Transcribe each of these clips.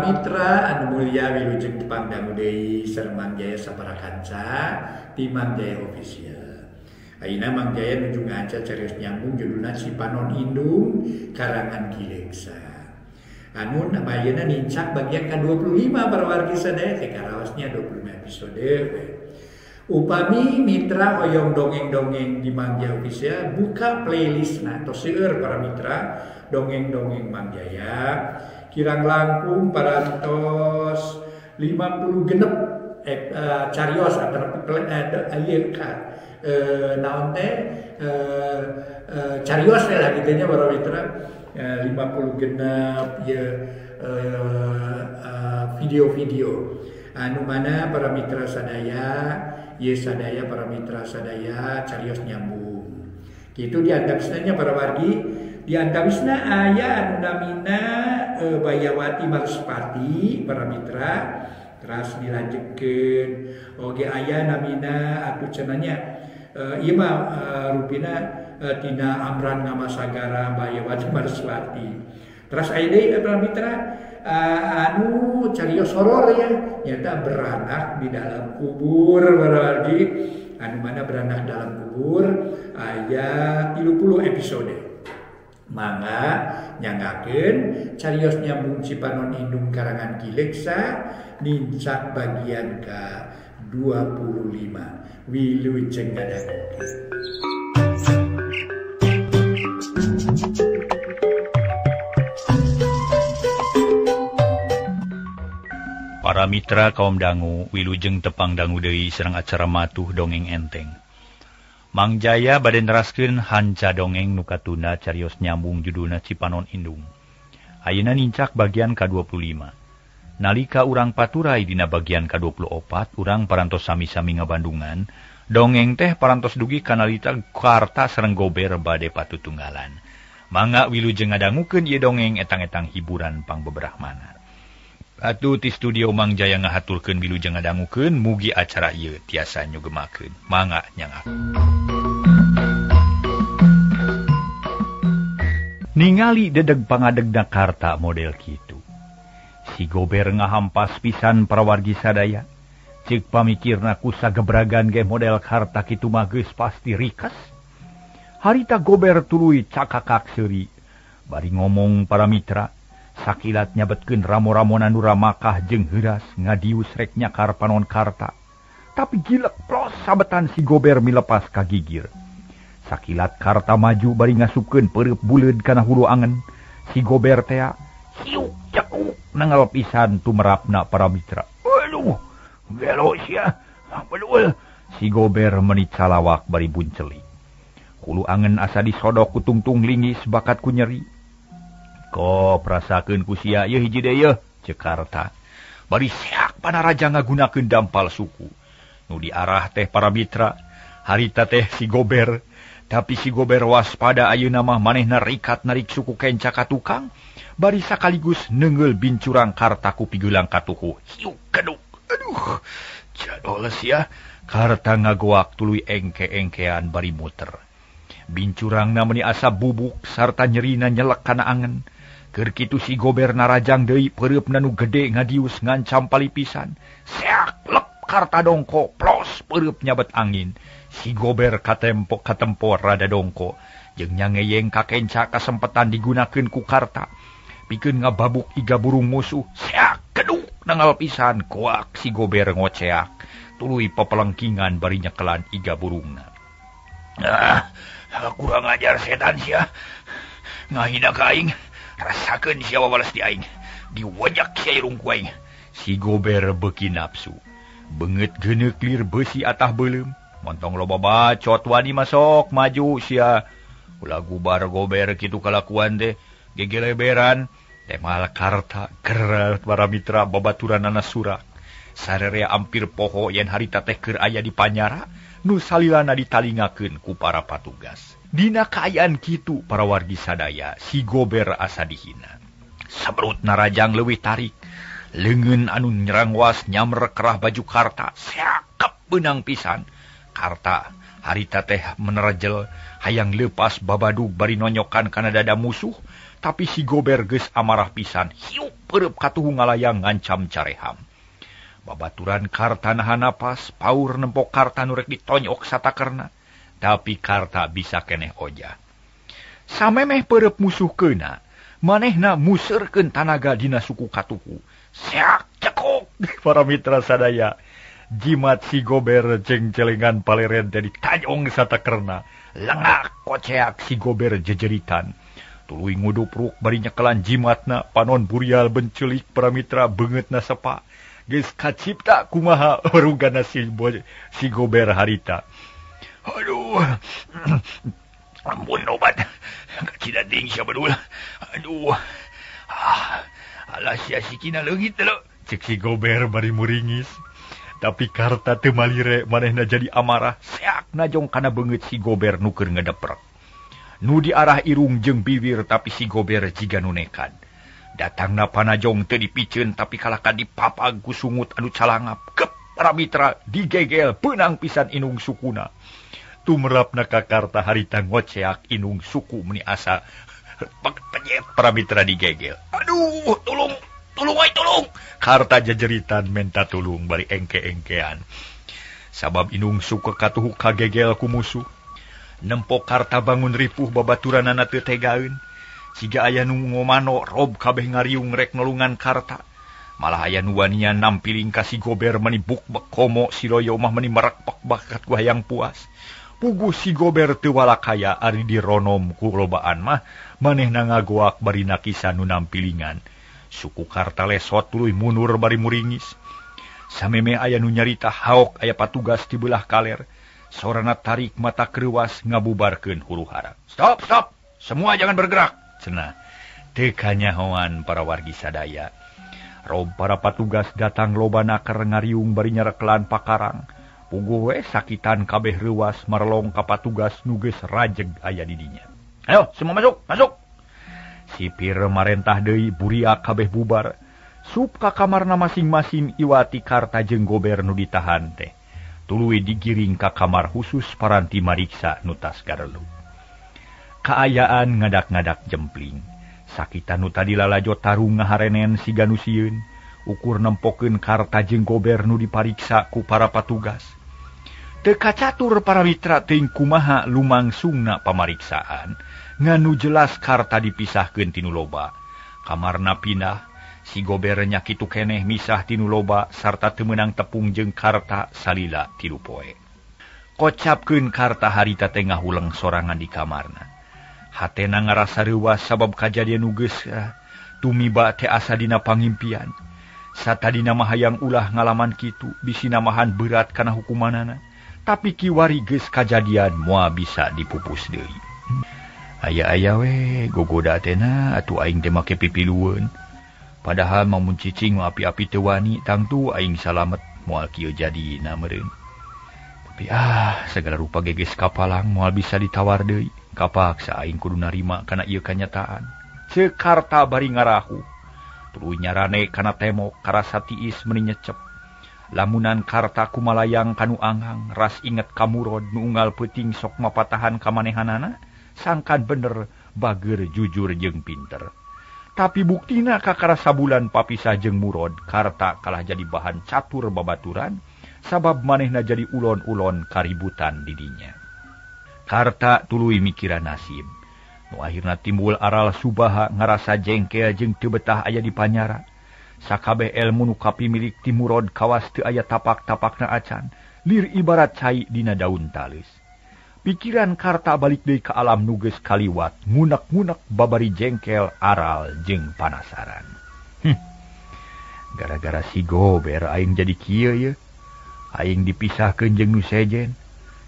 Para mitra anu mulia wilujeng tepang dangu deui sareng Mang Jaya sabaraha kanca ti Mang Jaya Official. Ayeuna Mang Jaya nuju ngaca carios nyambung judulna Cipanon Indung karangan Ki Leksa. Anu ayeuna nincak bagian ka-25 para wargi sadaya teh karaosnya 25 episode we. Upami mitra hoyong dongeng-dongeng di Mang Jaya Official buka playlist na tos seueur para mitra dongeng-dongeng Mang Jaya kirang langkung parantos 50 genep carios atau naon teh carios lah gitu nya para mitra 50 genep ya video-video anu mana para mitra sadaya ye sadaya para mitra sadaya carios nyambung gitu diantawisna para wargi diantawisna aya anu namina Bayawati Marsupati para mitra teras dilanjutkeun oge aya namina atuh cenanya ieu mah rupina tina Amran Ngamasagara Bayawati Marsupati teras aya deui para mitra anu carios horor ya nyata beranak di dalam kubur para wargi anu mana beranak dalam kubur aya 30 episode. Mangga nyanggakeun carios nyambung Cipanon Indung karangan Ki Leksa nincak bagian ka-25 wilujeng ngadangukeun. Para mitra kaum dangu wilujeng tepang dangu deui sareng acara matuh dongeng enteng. Mang Jaya bade neraskeun hanca dongeng nu katunda carios nyambung judulna Cipanon Indung. Ayeuna nincak bagian ka-25. Nalika urang paturai dina bagian ka-24 urang parantos sami-sami ngabandungan, dongeng teh parantos dugi kanalita Karta sareng Gober bade patutunggalan. Mangga wilujeng ngadangukeun ieu dongeng etang-etang hiburan pangbeberahmana. Atuh ti studio Mang Jaya ngahaturkeun wilujeng ngadangukeun mugi acara ieu tiasa nyugemakeun. Mangga nyangga. Ningali dedeg pangadegna Karta model kitu. Si Gober ngahampas pisan parawargi sadaya. Ceuk pamikirna ku sagebragan ge model Karta kitu mah geus pasti rikas. Harita Gober tuluy cakakak seuri. Bari ngomong para mitra, sakilat nyabetkeun ramo-ramona nu ramakah jeung heuras ngadius rek nyakar panon Karta. Tapi gilek plos sabetan si Gober milepas ka gigir. Sakilat Karta maju bari ngasupkeun peureub buleud kana hulu angen. Si Gober tea hiuk cekuk nangal pisan tumerapna para mitra. Aduh, gelo sia. Betul. Si Gober meni calawak bari buncelik. Hulu angen asa disodok ku tungtung lingis bakat ku nyeri. Ko prasakeun ku sia ieu hiji deui yeuh, ceuk Karta. Bari seak panaraja ngagunakeun dampal suku. Nu diarah teh para mitra, harita teh si Gober. Tapi si Gober waspada ayeuna mah manehna rikat narik suku kenca ka tukang, bari sakaligus neungeul bincurang Karta ku pigeulang katuhu. Hiuk keduk. Aduh, jadol sia. Karta ngagoak tuluy engke-engkean bari muter. Bincurangna meuni asa bubuk sarta nyerina nyelek kana angen. Keur kitu si Gober narajang deui peureupna nu gede ngadius ngancam palipisan. Seak lep Karta dongko plos peureub nyabet angin. Si Gober katempo katempo rada dongko jeung nyangeyeng ka kenca kasempetan digunakeun ku Karta pikeun ngababuk iga burung musuh. Seak keduk nangal pisan koak si Gober ngoceak tuluy papelengkingan bari nyekelan iga burungna. Ah, kurang ajar setan sia. Ngahina ka aing, rasakeun sia wawales di aing. Diwajak sia irung ku aing. Si Gober beuki nafsu. Beungeut geuneuk lir beusi atah beuleum. Montong loba bacot wani masok maju sia. Ulah gubar Gober kitu kalakuan teh gegeleberan. Temal Karta gerat para mitra babaturanana surak. Sarerea ampir poho yen harita teh keur aya di panyara nu salilana ditalingakeun ku para patugas. Dina kaayaan kitu para wargi sadaya si Gober asa dihina. Sabrut narajang leuwih tarik. Leungeun anu nyerangwas nyamrek kerah baju Karta seakep beunang pisan. Karta Harita teh menerjel hayang lepas babadug bari nonyokan kana dada musuh, tapi si Gober geus amarah pisan, hiup peureub katuhu ngalayang ngancam careham. Babaturan Karta nahan napas, paur nempok Karta nu rek ditonyok satakerna, tapi Karta bisa keneh oja. Samemeh peureub musuh keuna, manehna museurkeun tanaga dina suku katuhu. Seak cekok para mitra sadaya. Jimat si Gober jeung celengan paleren teh ditajong satakerna. Lengak koceak si Gober jejeritan. Tuluy ngudupruk bari nyekelan jimatna, panon burial bencelik para mitra beungeutna sepa. Geus kacipta kumaha rugana si Gober harita. Aduh. Ampun obat. Kacida ting sia bedul. Aduh. Ah, alah sia sikina leungit teh. Cek si Gober bari muringis. Tapi Karta teu malire manehna jadi amarah, seak najong kana beungeut si Gober nu keur ngedeprek. Nu diarah irung jeung bibir tapi si Gober jiga nu nekat. Datangna panajong teu dipiceun tapi kalahka dipapag ku sungut anu calangap. Kep para mitra digegel peunang pisan inung sukuna. Tumrapna ka Karta harita ngoceak inung suku meni asa penyet para mitra digegel. Aduh, tolong. Tolong ai tolong. Karta jejeritan menta tulung bari engke-engkean. Sabab inung suku katuhu kagegel ku musuh. Nempok Karta bangun ripuh babaturanana teu tegaeun. Siga aya nu ngomano rob kabeh ngariung rek nolungan Karta. Malah aya nu wanian nampiling ka si Gober meni bukbek komo si Loyo mah meni merekpek bakat ku hayang puas. Puguh si Gober teu walakaya ari dironom ku lobaan mah manehna ngagoak bari nakisan nu nampilingan. Suku Karta lesot tuluy mundur bari muringis. Sameme aya nu nyarita haok aya patugas di belah kaler. Sorana tarik mata kreuwas ngabubarkeun huru-hara. Stop, stop. Semua jangan bergerak. Cenah. Teu kanyahoan para wargi sadaya. Rob para patugas datang lobana keur ngariung bari nyarekelan pakarang. Puguh we sakitan kabeh reuwas marlong ka patugas nu geus rajeg aya di dinya. Ayo, semua masuk, masuk. Sipir marentah deui buriak kabeh bubar. Sup ka kamarna masing-masing iwati Karta jeung Gober nu ditahan teh. Tuluy digiring ka kamar khusus paranti mariksa nu tas garelu. Kaayaan ngadak-ngadak jempling. Sakitan nu tadi lalajo tarung ngaharenen siga nu sieun. Ukur nempokeun Karta jeung Gober nu dipariksa ku para patugas. Teu kacatur para mitra teuing kumaha lumangsungna pamariksaan. Nganu jelas Karta dipisahkeun tinu loba. Kamarna pindah, si Gober nya kitu keneh misah tinu loba sarta teu meunang tepung jeung Karta salila 3 poe. Kocapkeun Karta harita teh ngahuleng sorangan di kamarna. Hatena ngarasa reuwas sabab kajadian nu geus tumiba teh asa dina pangimpian. Satadina mah hayang ulah ngalaman kitu, bisi namahan berat kana hukumanana. Tapi kiwari geus kajadian moal bisa dipupus deui. Aya-aya we gogoda teh na atuh aing teh make pipilueun. Padahal mun cicing api-api teu wani tangtu aing salamet moal kieu jadina meureun. Tapi segala rupa geges kapalang moal bisa ditawar deui. Kapaksa aing kudu narima kana ieu kanyataan. Ceuk Karta bari ngarahu. Tuluy nyarane kana temok karasa tiis meuni nyecep. Lamunan Karta kumalayang kanu anghang ras inget ka Murod nu unggal peuting sok mapatahan ka manehanana. Sangkan bener bager jujur jeung pinter. Tapi buktina kakara sabulan papisah jeung Murod, Karta kalah jadi bahan catur babaturan sabab manehna jadi ulon-ulon kaributan didinya. Karta tuluy mikiran nasib. Nu akhirna timbul aral subaha ngarasa jengkel jeung teu betah aya di panyara. Sakabeh elmu nu kapimilik ti Murod kawas teu aya tapak-tapakna acan, lir ibarat cai dina daun taleus. Pikiran Karta balik deui ka alam nu geus kaliwat, ngunek-ngunek babari jengkel aral jeung panasaran. Gara-gara si Gober aing jadi kieu ye. Aing dipisahkeun jeung nu sejen,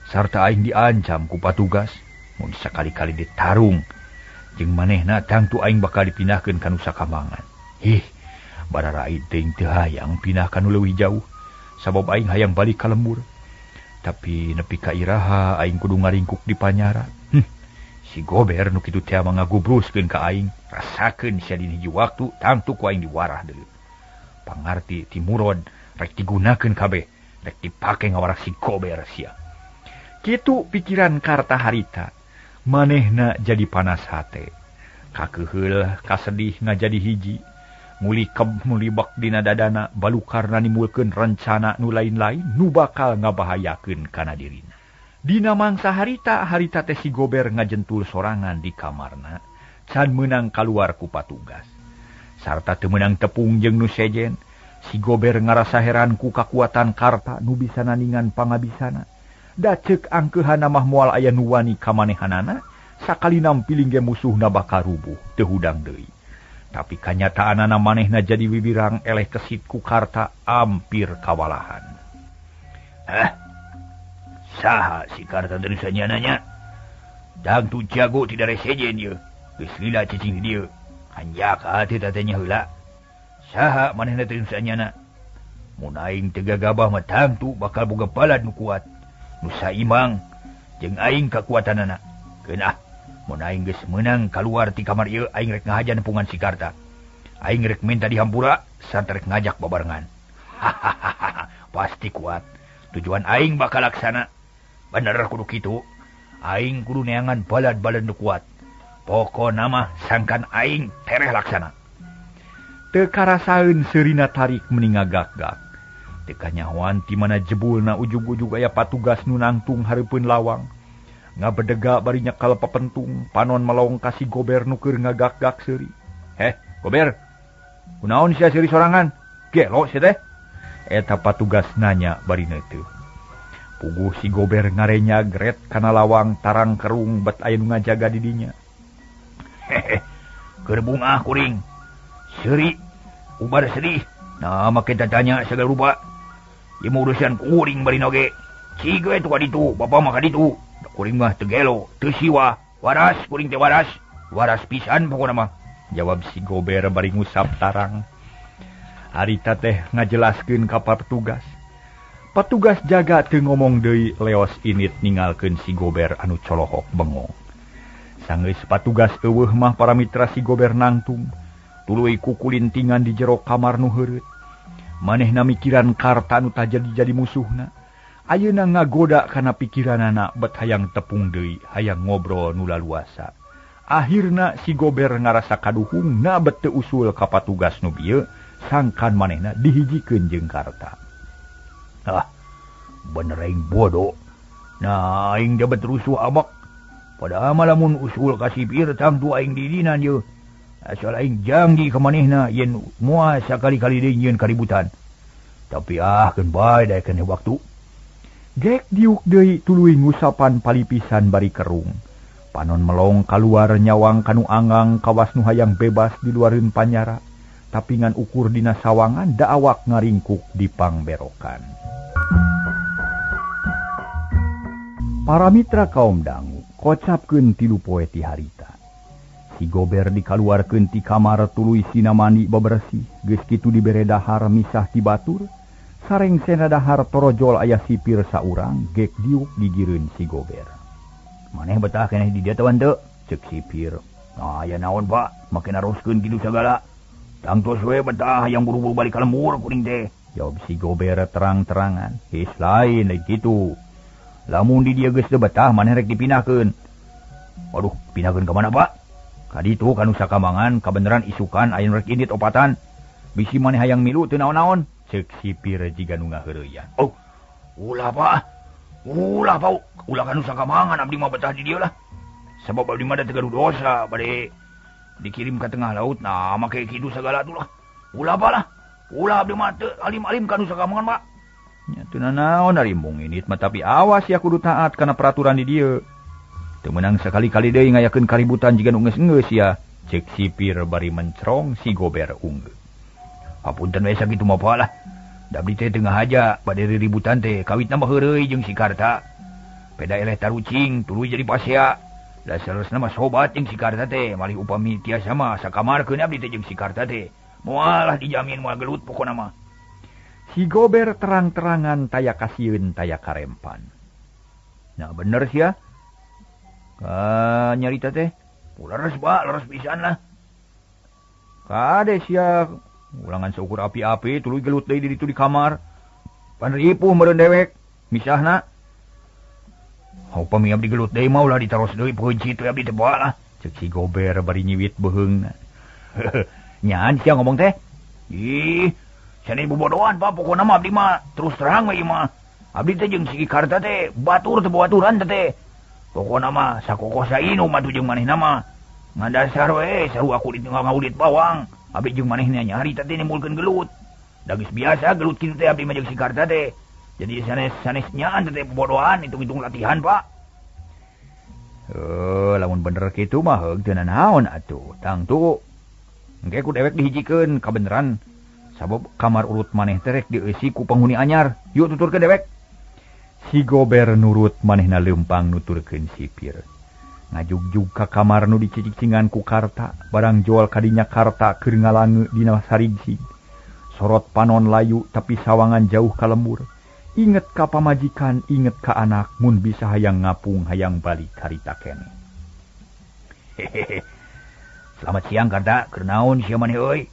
sarta aing diancam ku patugas, mun sakali-kali ditarung jeung manehna tangtu aing bakal dipindahkeun ka Nusa Kambangan. Hih, bararaid teuing teu hayang pindah ka nu leuwih jauh, sabab aing hayang balik ka lembur. Tapi nepi ka iraha aing kudu ngaringkuk di panyara. Si Gober nu kitu teh mah ngagubruskeun ka aing, rasakeun sia dina hiji waktu tangtu ku aing diwarah deui. Pangarti ti Murod rek digunakeun kabeh, rek dipake ngawarah si Gober sia. Kitu pikiran Karta harita. Manehna jadi panas hate. Kakeheul kasedih ngajadi hiji. Mulikeb mulibak dina dadana balukarna nimbulkeun rencana nu lain-lain nu bakal ngabahayakeun kana dirina. Dina mangsa harita harita teh si Gober ngajentul sorangan di kamarna can meunang kaluar ku patugas. Sarta teu meunang tepung jeung nu sejen, si Gober ngarasa heran ku kakuatan Karta nu bisa naningan pangabisana. Da ceuk angkeuhana mah moal aya nu wani ka manehanana, sakali nampiling ge musuhna bakal rubuh teu hudang deui. Tapi kanyataanana manehna jadi wiwirang eleh kesit ku Karta ampir kawalahan. Hah? Saha si Karta teh sanyananya? Dangtu jago tidak resejen ye. Geus lila cicing di dieu. Hanjaka teh tatanya heula. Saha manehna teh sanyana? Mun aing teu gagabah mah tangtu bakal boga balad nu kuat. Nu saimang jeung aing kakuatanana. Keun ah. Mun aing geus meunang kaluar ti kamar ieu aing rek ngahajan nepungan si Karta. Aing rek minta dihampura sarta rek ngajak babarengan. Hahaha, pasti kuat. Tujuan aing bakal laksana. Bener kudu kitu. Aing kudu neangan balad-balad nu kuat. Pokona mah sangkan aing tereh laksana. Teu karasaeun seurina tarik meni ngagak-gak. Teu kanyahoan ti mana jebulna ujug-ujug aya patugas nu nangtung hareupeun lawang. Ngabedega bari nyekal papentung, panon melong ka si Gober nu keur ngagak-gak seuri. Heh, Gober. Kunaon sia seuri sorangan? Gelo sia teh. Eta patugas nanya bari neuteuh. Puguh si Gober ngarenya gret kana lawang tarang kerung bet aya nu ngajaga di dinya. Hehe, keur bungah kuring. Seuri ubar sedih. Nah, make tatanya sagala rupa. Ieu mah urusan kuring bari oge. Ciga eta ka ditu, bapa mah ka ditu. Kuring mah teu gelo, teu siwa, waras kuring teh waras, waras pisan pokona mah. Jawab si Gober bari ngusap tarang. Harita teh ngajelaskeun ka patugas. Patugas jaga teu ngomong deui leos init ninggalkeun si Gober anu colohok bengong. Sanggeus patugas eueuh mah para mitra si Gober nangtung, tuluy kukulintingan di jero kamar nu heureut. Manehna mikiran Karta nu tajadi jadi musuhna. Ayeuna ngagoda kana pikiranana bet hayang tepung deui, hayang ngobrol nu laluasa. Akhirna si Gober ngarasa kaduhung na bet teu usul ka patugas nu bieu, sangkan manehna dihijikeun jeung Karta. Ah, bener aing bodoh. Nah, aing dapat rusuh abak. Padahal mah lamun usul ka sipir tangtu aing didinan ye. Asal aing janji ka manehna yen moal sakali-kali deui nyieun kaributan. Tapi ah keun bae daekeun waktu. Gek diuk deui tuluy ngusapan palipisan bari kerung. Panon melong kaluar nyawang kanu angang kawas nu hayang bebas di luareun panyara. Tapi ngan ukur dina sawangan da awak ngaringkuk di pangberokan. Para mitra kaum dangu kocapkeun tilu poe ti harita. Si Gober dikaluarkeun ti kamar tuluy sina mandi bebersih, geus kitu dibere dahar misah ti batur. Sareng sena dahar torojol aya sipir saurang gek diuk digireun si Gober. Maneh betah keneh di dieu teh teu? Ceuk sipir. Nah, aya naon Pak, make naroskeun kitu sagala. Tangtos we betah hayang buru-buru balik ka lembur kuring teh. Jawab si Gober terang-terangan. His lain lain kitu. Lamun di dieu geus teu betah maneh rek dipindahkeun. Waduh, pindahkeun ka mana Pak? Ka ditu ka Nusa Kambangan kabeneran isukan aya nu rek indit opatan. Bisi maneh hayang milu teu naon-naon. Ceuk sipir jiga nu ngaheureuyan. Oh, ulah Pak. Ulah Pak. Ulah ka Nusa Kambangan abdi mah betah di dieu lah. Sabab abdi mah da teu gaduh dosa bade dikirim ka tengah laut. Nah, make kitu sagala tuh lah. Ulah Pak lah. Ulah abdi mah teu alim-alim ka Nusa Kambangan Pak. Nya teu nanaon ari mung indit mah tapi awas ya kudu taat kana peraturan di dieu. Teu meunang sakali-kali deui ngayakeun kaributan jiga nu geus-geus ya. Ceuk sipir bari mencrong si Gober unggeu. Hapunten we sakitu mah Pak lah. Da abdi teh teu ngahaja bade riributan teh kawitna mah heureuy jeung si Karta. Peda eleh tarucing tuluy jadi pasea. Da saleresna mah sobat jeung si Karta teh malih upami tiasa mah sakamarkeun abdi teh jeung si Karta teh. Moal lah dijamin moal gelut pokona mah. Si Gober terang-terangan taya kasieun taya karempan. Nah bener sia. Ka nyarita teh. Leres Pak, leres pisan lah. Kade sia ulangan seukur api-api tuluy gelut deui di ditu di kamar. Pan ripuh meureun dewek misahna. Upami abdi gelut deui mah ulah ditaros deui peunci teh abdi teh bawa lah. Cek si Gober bari nyiwit beuheungna. Nyaan sia ngomong teh? Ih, sanes bobodohan Pak, pokona mah abdi mah terus terang we ieu mah. Abdi teh jeung si Karta teh batur teh baturan teh. Pokona mah sakokoh sainum atuh jeung manehna mah. Ngan dasar we sarua kulit ngaulit bawang. Abdi jeung manehna nyari teh nimbulkeun gelut. Da geus biasa gelut kitu teh abdi mah jeung si Karta teh. Jadi sanes-sanes nyaan teh bobodohan hitung-hitung latihan Pak. Lamun bener kitu mah heug teu nanaon atuh. Tangtu engke ku dewek dihijikeun kabeneran. Sabab kamar urut maneh teh rek dieusi ku penghuni anyar. Yuk tuturkeun dewek. Si Gober nurut manehna leumpang nuturkeun sipir. Ngajugjug ka kamar nu dicicicingan ku Karta, barang jual kadinya Karta keur ngalange dina sarigsig. Sorot panon layu tapi sawangan jauh ka lembur. Inget ka pamajikan, inget ka anak, mun bisa hayang ngapung hayang balik harita keneh. Hehehe. Selamat siang Karta, keur naon sia maneh euy?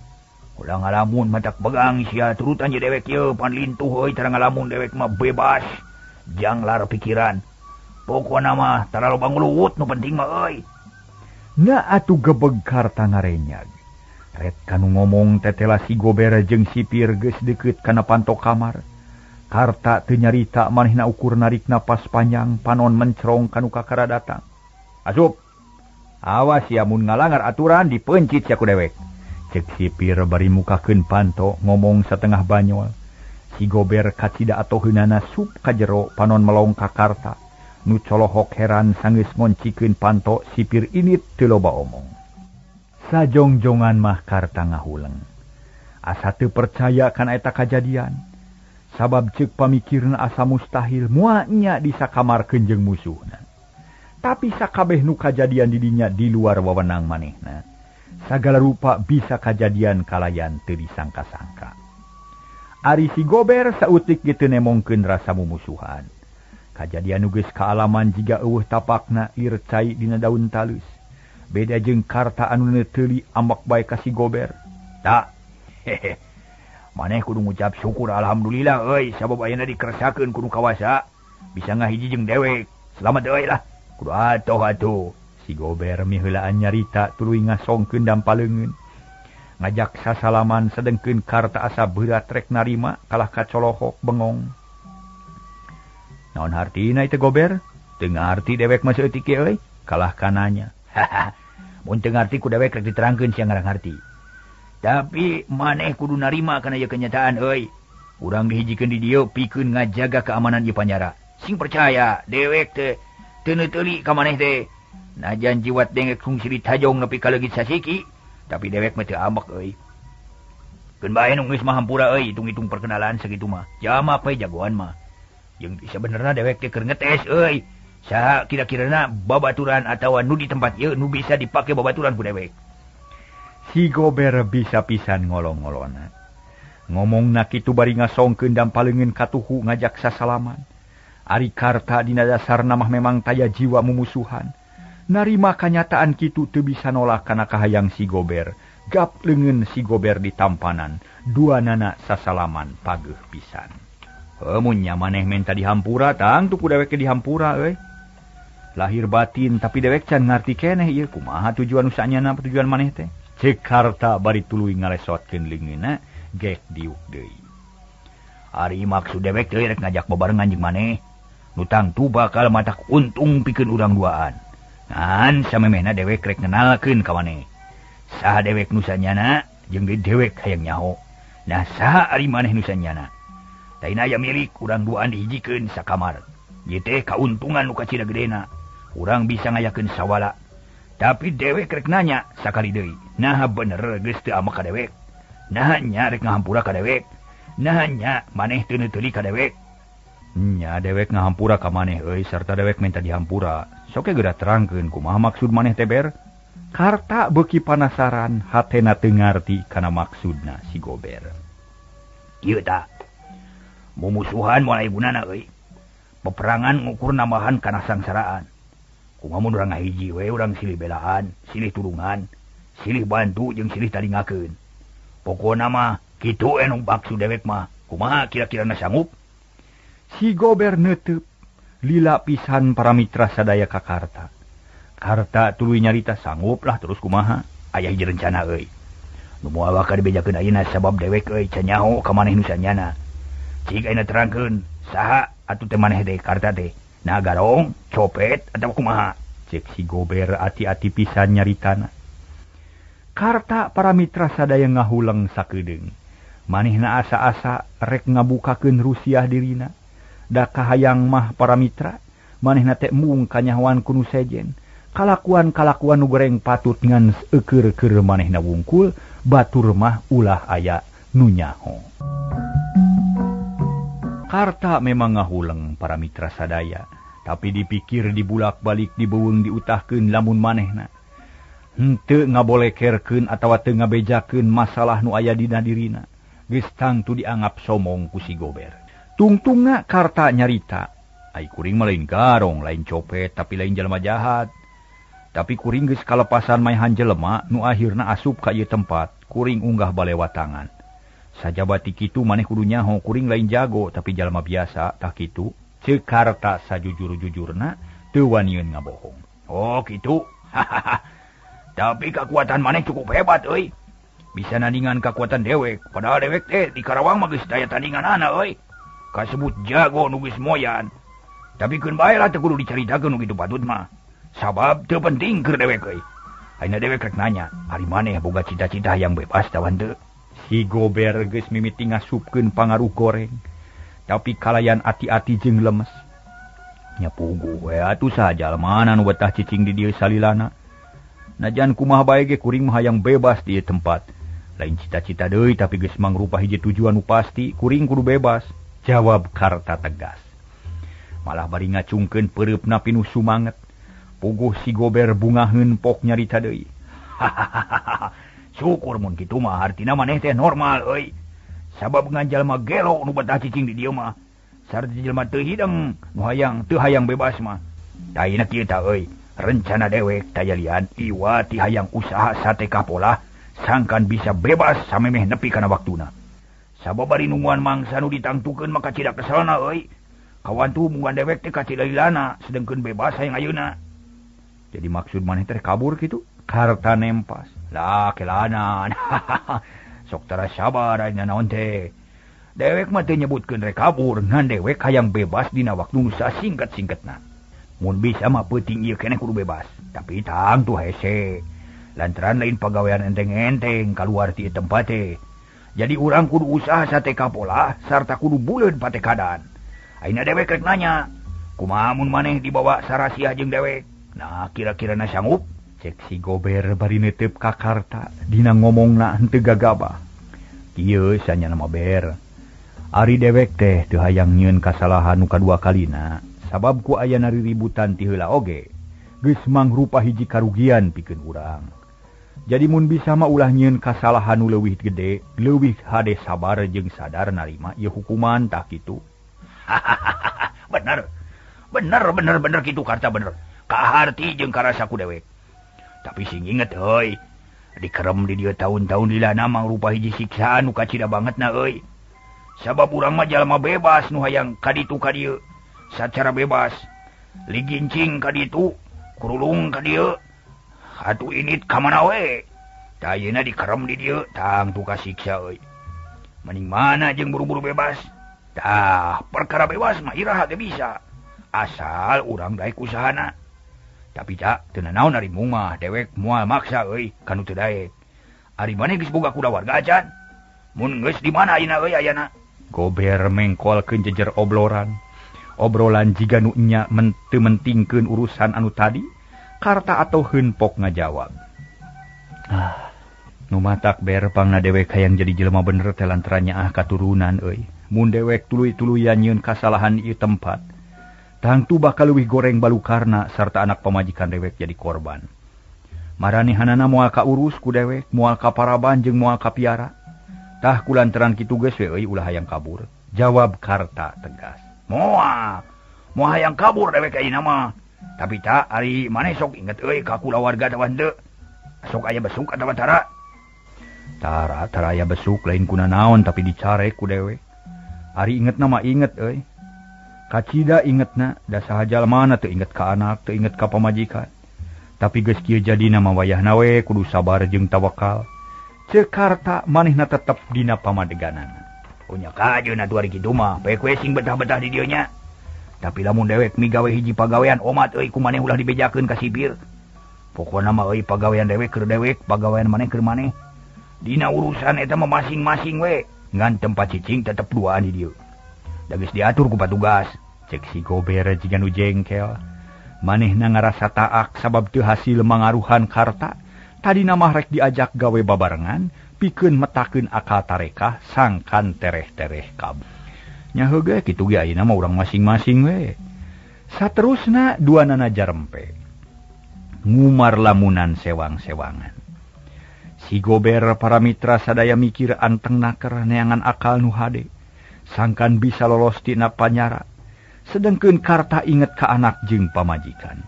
Ulah ngalamun matak begang sia turutan je dewek ieu pan lintuh euy tara ngalamun dewek mah bebas. Janglar pikiran. Pokona mah tara loba nguluwut nu penting mah euy. Na atuh gebeg Karta ngarenyag. Ret kanu ngomong tetela si Gober jeung sipir geus deukeut kana panto kamar. Karta teu nyarita manehna ukur narik napas panjang panon mencerong kanu kakara datang. Asup. Awas ya mun ngalangar aturan dipencit sia ku dewek. Cek sipir bari mukakeun panto ngomong satengah banyol. Si Gober kacida atoheunana sup ka jero panon melong ka Karta. Nu colohok heran sanggeus ngoncikeun panto sipir init teu loba omong. Sajongjongan mah Karta ngahuleng. Asa teu percaya kana eta kajadian. Sabab ceuk pamikirna asa mustahil moal nya disakamarkeun jeung musuhna. Tapi sakabeh nu kajadian di dinya di luar wewenang manehna. Sagala rupa bisa kajadian kalayan teu disangka-sangka. Ari si Gober sautik ge teu nemongkeun rasa mumusuhan. Kajadian nu geus kaalaman jiga eueuh tapakna lir cai dina daun talus. Beda jeung Karta anu neuteuli ambek bae ka si Gober. Tak. Hehe. Maneh kudu ngucap syukur alhamdulillah euy sabab ayeuna dikersakeun kudu kawasa bisa ngahiji jeung dewek. Selamat euy lah. Kudu atuh atuh. Si Gober miheulaan nyarita tuluy ngasongkeun dampaleungeun. Ngajak sasalaman sedengkeun Karta asa beurat rek narima kalah kacolohok bengong. Naon hartina itu Gober? Teu ngarti dewek mah saeutik ge euy, kalah kananya. Haha. Mun teu ngarti ku dewek rek diterangkeun sia ngarang harti. Tapi maneh kudu narima kana ieu kenyataan euy. Urang dihijikeun di dieu pikeun ngajaga keamanan ieu panjara. Sing percaya dewek teh teu neuteuli ka maneh teh. Najan jiwat dengek sungsiri tajong nepi ka leungit sasiki, tapi dewek mah teu ambek euy. Keun bae nu geus mah hampura euy, hitung-hitung perkenalan sakitu mah. Jamak we jagoan mah. Jeung sabenerna dewek teh keur ngetes euy. Saha kira-kirana babaturan atawa nu di tempat ieu nu bisa dipake babaturan ku dewek. Si Gober bisa pisan ngolong-ngolona. Ngomongna kitu bari ngasongkeun dampaleungeun katuhu ngajak sasalaman. Ari Karta dina dasarna mah memang taya jiwa mumusuhan. Narima kanyataan kitu teu bisa nolak kana kahayang si Gober. Gap leungeun si Gober di tampanan, duanana sasalaman pageuh pisan. Mun nya maneh menta dihampura tang tu ku dewek dihampura euy. Lahir batin tapi dewek can ngarti keneh ieu kumaha tujuan usanyana tujuan maneh teh. Cek Karta bari tuluy ngalesotkeun leungeunna gek diuk deui. Ari maksud dewek teh rek ngajak bebarengan jeung maneh. Nu tangtu bakal matak untung pikeun urang duaan. Ngan samemehna dewek rek ngenalkeun ka maneh. Saha dewek nu sanyana jeung dewek hayang nyaho. Nah saha ari maneh nu sanyana? Taina aya milik urang duaan dihijikeun sakamar. Ieu teh kauntungan nu kacida gedena. Urang bisa ngayakeun sawala. Tapi dewek rek nanya sakali deui. Naha bener geus teu ambek ka dewek. Naha nya rek ngahampura ka dewek. Naha nya maneh teu neuteuli ka dewek. Nya dewek ngahampura ka maneh euy sarta dewek minta dihampura. Sok ge geura terangkeun kumaha maksud maneh teh Ber. Karta beuki panasaran hatena teu ngarti kana maksudna si Gober. Ieu tah. Mumusuhan moal aya gunana euy. Peperangan ngukur nambahan kana sangsaraan. Kumaha mun urang ngahiji we urang silih belaan, silih tulungan, silih bantu jeung silih talingakeun. Pokona mah kitu anu maksud dewek mah. Kumaha kira-kirana sanggup? Si Gober neuteup. Lila pisan para mitra sadaya ka Karta. Karta tuluy nyarita sanggup lah terus kumaha. Aya hiji rencana euy. Nu moal bakal dibejakeun ayeuna sabab dewek euy can nyaho ka maneh nu sanyana. Cik ayeuna terangkeun saha atuh teh maneh teh Karta teh. Nah garong, copet atawa kumaha? Cek si Gober ati-ati pisan nyaritana. Karta para mitra sadaya ngahuleng sakedeung. Manehna asa-asa rek ngabukakeun rusiah dirina. Da kahayang mah para mitra, manehna teh mung kanyahoan ku nu sejen. Kalakuan-kalakuan nu goreng patut ngan eukeur-keur manehna wungkul, batur mah ulah aya nu nyaho. Karta memang ngahuleng para mitra sadaya, tapi dipikir dibulak-balik dibeuweung diutahkeun lamun manehna henteu ngabolekerkeun atawa teu ngabejakeun masalah nu aya dina dirina. Geus tangtu dianggap somong ku si Gober. Tungtungna Karta nyarita, ai kuring mah lain garong, lain copet, tapi lain jelema jahat. Tapi kuring geus kalepasan maehan jelema nu akhirna asup ka ieu tempat, kuring unggah balewatangan. Sajabati kitu maneh kudu nyaho kuring lain jago tapi jalma biasa tah kitu. Ceuk Karta sajujur-jujurna teu waniun ngabohong. Oh kitu. Tapi kekuatan maneh cukup hebat euy. Bisa nandingan kekuatan dewek, padahal dewek teh di Karawang mah geus daya tandinganana euy. Kasebut jago nu geus moyan. Tapi keun bae lah teu kudu dicaritakeun nu kitu patut mah. Sabab teu penting keur dewek euy. Ayeuna dewek rek nanya, ari maneh boga cita-cita hayang bebas tawa henteu? Si Gober geus mimiti ngasupkeun pangaruh goreng, tapi kalayan ati-ati jeung lemes. Nya puguh we atuh saha jalmana nu betah cicing di dieu salilana. Najan kumaha bae ge kuring mah hayang bebas di ieu tempat. Lain cita-cita deui tapi geus mangrupa hiji tujuan nu pasti, kuring kudu bebas, jawab Karta tegas. Malah bari ngacungkeun peureupna pinuh sumanget. Puguh si Gober bungaheun pok nyarita deui. Syukur mun kitu mah artina maneh teh normal euy. Sabab ngan jalma gelo nu betah cicing di dieu mah. Sarta jelema teu hideng nu hayang teu hayang bebas mah. Taina kieu ta euy, rencana dewek tayalian iwa ti hayang usaha sate kapolah sangkan bisa bebas samemeh nepi kana waktuna. Sabab bari nungguan mangsa nu ditangtukeun mah kacida keselna euy. Kawantu mungguan dewek teh kacida lilana sedengkeun bebas hayang ayeuna. Jadi maksud maneh teh kabur kitu? Karta nempas. Lah kelanan. Sok tara sabar ayeuna naon teh. Dewek mah teu nyebutkeun rek kabur, ngan dewek hayang bebas dina waktu nu sasingket-singketna. Mun bisa mah peuting ieu keneh kudu bebas, tapi tangtu hese. Lantaran lain pagawean enteng-enteng kaluar ti tempat teh. Jadi urang kudu usaha sate kapolah sarta kudu buleud patekadan. Ayeuna dewek rek nanya, kumaha mun maneh dibawa sarasiah jeung dewek? Nah, kira-kira na sanggup? Cek si Gober bari netep ka Karta dina ngomongna henteu gagabah. Kieu sanyana mah ber. Ari dewek teh teu hayang nyieun kasalahan nu kadua kalina, sabab ku ayana riributan ti heula oge. Geus mangrupa hiji karugian pikeun urang. Jadi mun bisa mah ulah nyieun kasalahan nu leuwih gede, leuwih hade sabar jeung sadar narima ieu hukuman tah kitu. Bener. Bener bener bener kitu Karta bener. Kaharti jeung karasa ku dewek. Tapi sing inget euy, dikerem di dieu tahun-tahun lilana mangrupa hiji siksaan nu kacida bangetna euy. Sabab urang mah jalma bebas nu hayang ka ditu ka dieu sacara bebas. Ligincing ka ditu, kurulung ka dieu, atuh init ka mana we. Tah ayeuna dikerem di dieu tangtu kasiksa euy. Mending mana jeung buru-buru bebas. Tah, perkara bebas mah iraha ge bisa. Asal urang daek usahana. Tapi tak teu nanaon ari mung mah dewek moal maksa euy kanu teu daek. Ari maneh geus boga kulawarga acan? Mun geus di mana ayeuna euy ayana? Gober mengkolkeun jejer obrolan. Obrolan jiga nu nya teu mentingkeun urusan anu tadi, Karta atau heunpok ngajawab. Ah, nu matak ber pangna dewek hayang jadi jelema bener teh lantaran nyaah katurunan euy. Mun dewek tuluy-tuluyan nyieun kasalahan ieu tempat, tangtu bakal leuwih goreng balukarna sarta anak pamajikan dewek jadi korban. Maranehanana moal kaurus ku dewek, moal kaparaban jeung moal kapiara. Tah kulantaran kitu geus we euy ulah hayang kabur, jawab Karta tegas. Moal, moal hayang kabur dewek ayeuna mah. Tapi tak ari maneh sok inget euy ka kulawarga atawa henteu. Sok aya besuk atawa tara? Tara tara aya besuk lain kuna naon tapi dicarek ku dewek. Ari ingetna mah inget euy. Kacida ingetna da saha jalmana teu inget ka anak, teu inget ka pamajikan. Tapi geus kieu jadina mah wayahna we kudu sabar jeung tawakal. Ceuk Karta manehna tetep dina pamadeganana. Punya kajeun atuh ari kitu mah, poek we sing betah-betah di dieu nya. Tapi lamun dewek migawe hiji pagawean omat euy ku maneh ulah dibejakeun ka sipir. Pokona mah euy pagawean dewek keur dewek, pagawean maneh keur maneh. Dina urusan eta mah masing-masing we. Ngan tempat cicing tetep duaan di dieu. Da geus diatur ku patugas. Cek si Gober jiga nu jengkel. Manehna ngarasa taak sabab teu hasil mangaruhan Karta. Tadina mah rek diajak gawe babarengan, pikeun metakeun akal tarekah sangkan tereh-tereh kab. Nya heuh ge kitu ge ayeuna mah urang masing-masing we. Saterusna duanana jarempe. Ngumar lamunan sewang-sewangan. Si Gober para mitra sadaya mikir anteng naker neangan akal nu hade. Sangkan bisa lolos tina panyara. Sedengkeun Karta inget ka anak jeung pamajikan.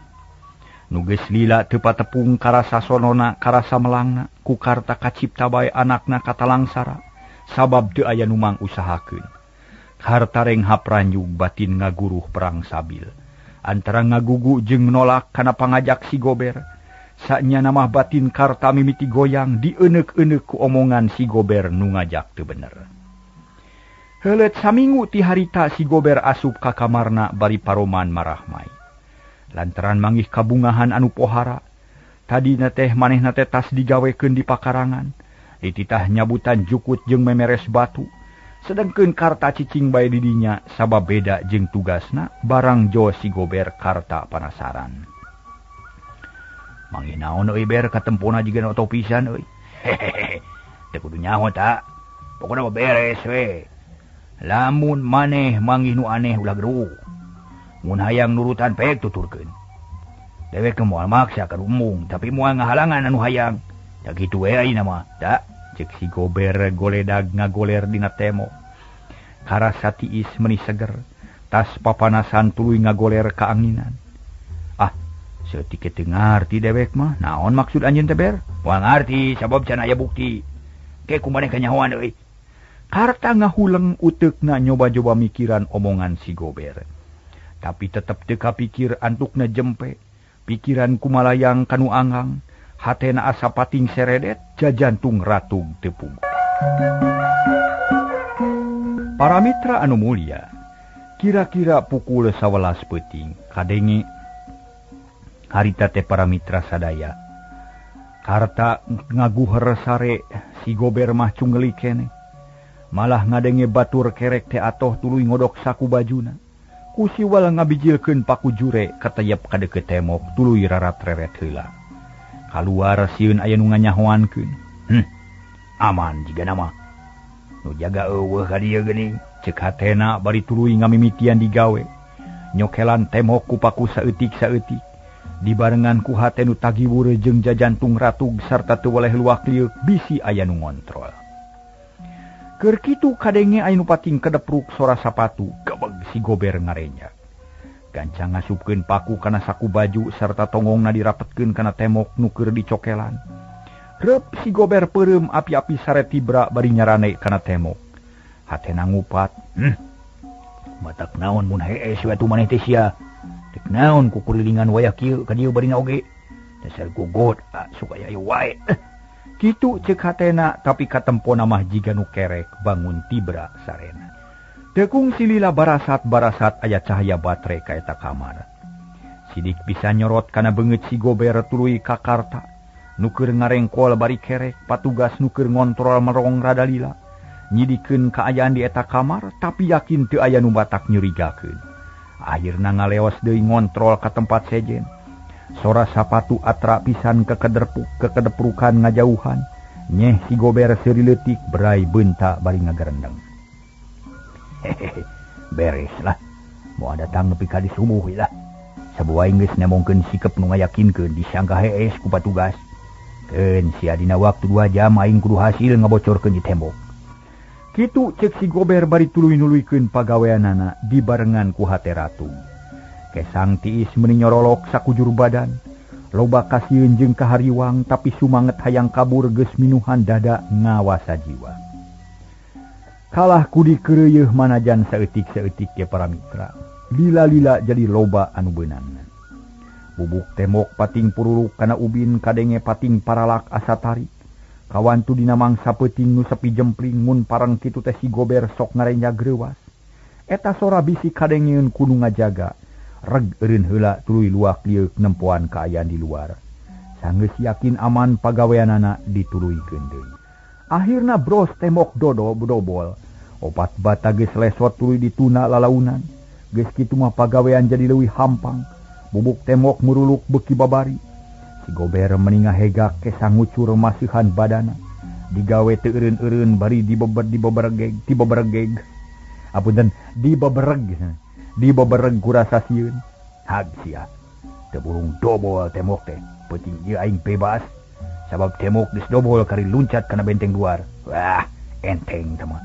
Nu geus lila teu patepung karasa sonona karasa melangna ku Karta kacipta bae anakna katalangsara sabab teu aya nu mangusahakeun. Karta renghap ranjug batin ngaguruh perang sabil. Antara ngagugu jeung nolak kana pangajak si Gober. Sanyana mah batin Karta mimiti goyang dieneuk-eneuk ku omongan si Gober nu ngajak teu bener. Heuleut saminggu ti harita si Gober asup ka kamarna bari paroman marahmai. Lantaran manggih kabungahan anu pohara. Tadina teh manehna teh tas digawekeun di pakarangan. Dititah nyabutan jukut jeung memeres batu. Sedengkeun Karta cicing bae di dinya sabab beda jeung tugasna barang jo si Gober Karta panasaran. Manggih naon euy ber katempona jiga oto pisan euy. Hehehe. Teu kudu nyaho ta. Pokona mah beres we. Lamun maneh manggih nu aneh ulah geruh. Mun hayang nurutan pek tuturkeun. Dewek moal maksa ka umum tapi moal ngahalangan anu hayang. Da kitu we ayeuna mah. Da cek si Gober goledag ngagoler dina temo. Karasa tiis meuni seger. Tas papanasan tuluy ngagoler ka anginan. Ah, saeutik teu ngarti dewek mah. Naon maksud anjeun teh ber? Moal ngarti sabab can aya bukti. Ke ku maneh kanyahoan euy. Karta ngahuleng uteukna nyoba-coba mikiran omongan si Gober. Tapi tetep teu kapikir antukna jempe. Pikiran kumalayang kanu angang. Hatena asa pating seredet, jajantung ratug tepung. Para mitra anu mulia, kira-kira pukul 11 peuting kadenge harita teh para mitra sadaya. Karta ngaguher sare si Gober mah cungeli keneh. Malah ngadenge batur kerek teh atoh tuluy ngodok saku bajuna. Ku siwal ngabijilkeun paku jure katayep ka deukeut temok tuluy rarat-reret heula. Kaluar sieun aya nu nganyahoankeun. Aman jiga nama. Nu jaga eueuh ka dieu geuning. Ceuk hatena bari tuluy ngamimitian digawe. Nyokelan temok ku paku saeutik-saeutik. Dibarengan ku hate nu tagiwur jeung jajantung ratug sarta teu weleh luak lieuk bisi aya nu ngontrol. Keur kitu kadenge aya nu pating kedepruk sora sapatu, gebeg si Gober ngarenya. Gancang ngasupkeun paku kana saku baju sarta tongongna dirapetkeun kana temok nu keur dicokelan. Reup si Gober peureum api-api sare tibra bari nyarane kana temok. Hatena ngupat, matak naon mun hees we atuh maneh teh sia. Dek naon kukurilingan wayah kieu ka dieu barina oge. Dasar gogot, sok aya wae. Kitu ceuk hatena tapi katempona mah jiga nu kerek bangun tibra sarena. Tekung silila barasat-barasat aya cahaya baterai ka eta kamar. Sidik bisa nyorot kana beungeut si Gober tuluy ka Karta. Nu keur ngarengkol bari kerek, patugas nu keur ngontrol merong rada lila. Nyidikeun kaayaan di eta kamar tapi yakin teu aya nu batak nyurigakeun. Akhirna ngaleos deui ngontrol ka tempat sejen. Sora sapatu atra pisan kekedeprukan ngajauhan. Nyeh si Gober seuri leutik berai beunta bari ngagerendeng. Hehehe, beres lah. Moal datang nepi ka di subuh lah. Sabuai geus nemongkeun sikep nu ngayakinkeun disangka hees ku patugas. Keun sia dina waktu 2 jam aing kudu hasil ngabocorkeun di tembok. Kitu cek si Gober bari tuluy nuluykeun pagaweanana dibarengan ku hate ratug. Kesang tiis meuni nyorolok sakujur badan. Loba kasieun jeung kahariwang tapi sumanget hayang kabur geus minuhan dada ngawasa jiwa. Kalah ku dikeureuyeun manajan saeutik-saeutik ge para mitra. Lila-lila jadi loba anu beunang. Bubuk tembok pating puruluk kana ubin kadenge pating paralak asa tarik. Kawantu dina mangsa peuting nu sepi jempling mun pareng kitu teh si Gober sok ngarenja greuwas. Eta sora bisi kadengeun ku nu ngajaga. Reg eureun heula tuluy luak lieuk nempoan kaayaan di luar. Sanggeus yakin aman pagaweanana dituluykeun deui. Akhirna bros tembok dodo bedobol. Opat bata geus lesot tuluy dituna lalaunan. Geus kitu mah pagawean jadi leuwih hampang. Bubuk tembok muruluk beuki babari. Si Gober meni ngahegak ke sangucur masihan badana. Digawe teu eureun-eureun bari dibeber dibebergeg dibebergeg. Apunten dibebereg. Dibebereg ku rasa sieun. Hag sia. Teu burung dobol tembok teh. Peuting ieu aing bebas. Sabab tembok geus dobol kari luncat kana benteng luar. Wah, enteng teh mah.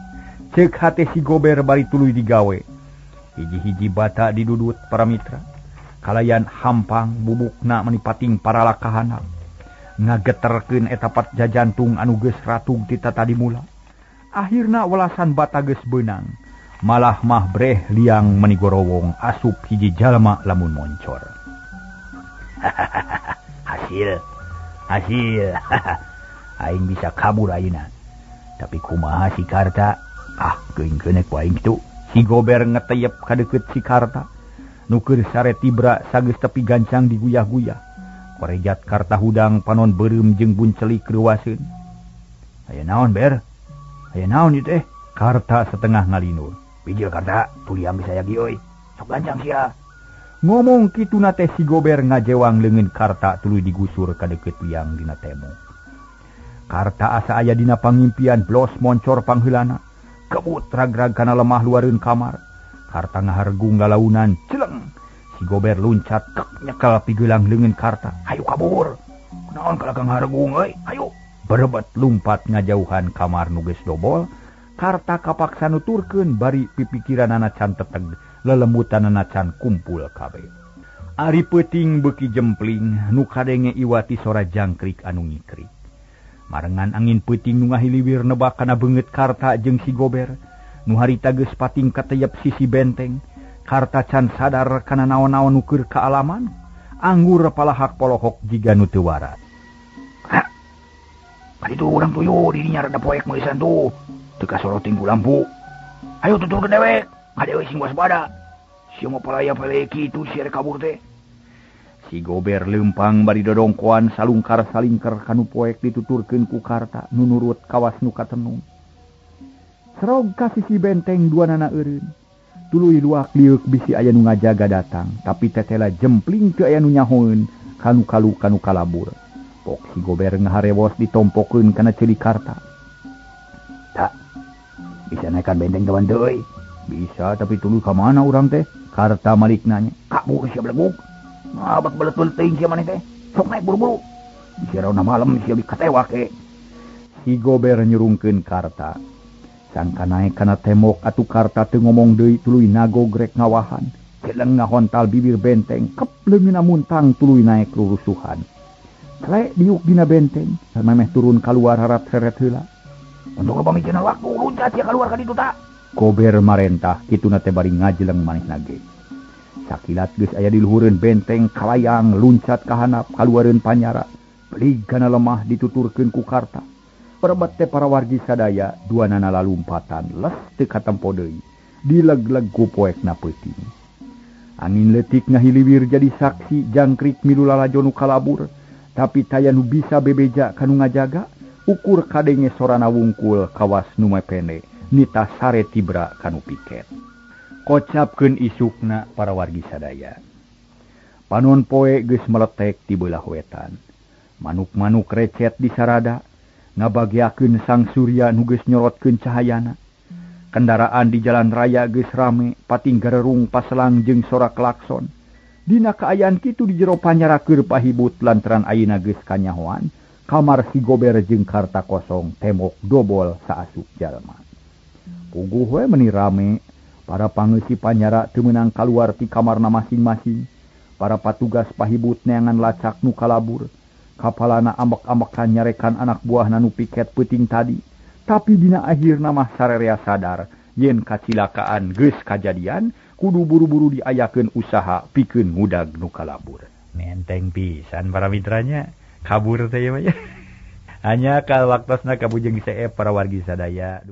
Ceuk hate si Gober bari tuluy digawe. Hiji-hiji bata didudut para mitra. Kalayan hampang bubukna meni pating paralak kahanap. Ngageterkeun eta pat jajantung anu geus ratug ti tatadi mula. Akhirna welasan bata geus beunang. Malah mah breh liang meni gorowong asup hiji jalma lamun moncor. Hasil. Hasil. Aing bisa kabur ayeuna. Tapi kumaha si Karta? Ah, geuing keun ku aing kitu. Si Gober ngeteyep ka deukeut si Karta. Nu keur sare tibra sageus tepi gancang diguyah-guyah. Korejat Karta hudang panon beureum jeung buncelik reuwaseun. Aya naon, Ber? Aya naon ieu teh? Karta setengah ngalinur. Bijil Karta, tuliang bisa yagi euy. Sok gancang sia. Ngomong kituna teh si Gober ngajewang leungeun Karta tuluy digusur ka deukeut liang dina tembok. Karta asa aya dina pangimpian blos moncor pangheulana. Kebut rag-rag kana lemah luareun kamar. Karta ngahargung lalaunan celeng. Si Gober luncat kek nyekel pigelang leungeun Karta. Hayu kabur. Kunaon kalah kang hargung euy? Hayu. Berebet lumpat ngajauhan kamar nu geus dobol. Karta kapaksa nuturkeun bari pipikiranana can teteg, lelembutanana can kumpul kabeh. Ari peuting beuki jempling nu kadenge iwati sora jangkrik anu ngikrik. Marengan angin peuting nu ngahiliwir nebak kana beungeut Karta jeung si Gober. Nu harita geus pating kateyep sisi benteng. Karta can sadar kana naon-naon nu keur kaalaman. Anggur palahak polohok jiga nu teu waras. Ha. Kaditu urang tuyu dirinya rada poek meulisan tuh. Teu kasoroting ku lampu. Ayo tuturkeun dewek. Ngadewe sing waspada. Sia mah palaya pale kitu sia rek kabur teh. Si Gober leumpang bari dodongkoan salungkar salingker kanu poek dituturkeun ku Karta nu nurut kawas nu katenung. Serog ka sisi benteng duanana eureun. Tuluy luak liuk bisi aya nu ngajaga datang, tapi tetela jempling teu aya nu nyahoeun kanu kalu kanu kalabur. Pok si Gober ngaharewos ditompokeun kana ceuli Karta. Tak bisa naikkan benteng kawan teu euy. Bisa, tapi tuluy ka mana urang teh? Karta malik nanya. Kabur sia beleguk. Ngabak belet-belet teuing sia maneh teh. Sok naik buru-buru. Bisi rauna malam sia dikatewak ke. Si Gober nyurungkeun Karta. Sangka naik kana tembok atuh Karta teu ngomong deui tuluy nagogrek ngawahan. Celeng ngahontal bibir benteng, kep leungeunna muntang tuluy naik rurusuhan. Klek diuk dina benteng, samemeh turun kaluar harap seret heula. Untuk pamikeun waktu luncat sia kaluar ka ditu ta. Gober marentah kituna teh bari ngajeleng manehna ge. Sakilat geus aya di luhureun benteng kalayang luncat ka handap kaluareun panyara. Belig kana lemah dituturkeun ku Karta. Perebet teh para wargi sadaya duanana lalumpatan les teu katempo deui. Dileg-leg ku poekna peuting. Angin leutik ngahiliwir jadi saksi jangkrik milu lalajo nu kalabur, tapi taya nu bisa bebeja kanu ngajaga, ukur kadenge sorana wungkul kawas nu mepene nita sare tibra kanu piket. Kocapkeun isukna para wargi sadaya. Panon poe geus meletek di beulah wetan. Manuk-manuk recet di sarada ngabagiakeun sang surya nu geus nyorotkeun cahayana. Kendaraan di jalan raya geus rame, pating garerung paselang jeung sora klakson. Dina kaayaan kitu di jero panyara keur pahibut lantaran ayeuna geus kanyahoan, kamar si Gober jeung Karta kosong, tembok dobol saasup jalma. Puguh we meni rame, para pangeusi panyara teu meunang kaluar ti kamarna masing-masing. Para patugas pahibut neangan lacak nu kalabur. Kapalana ambek-ambekan nyarekan anak buahna nu piket peuting tadi. Tapi dina akhirna mah sarerea sadar Yen kacilakaan geus kajadian kudu buru-buru diayakeun usaha pikeun ngudag nu kalabur. Menteng pisan para mitranya kabur teh ya. Hanya kal waktosna kabujeng seep para wargi sadaya.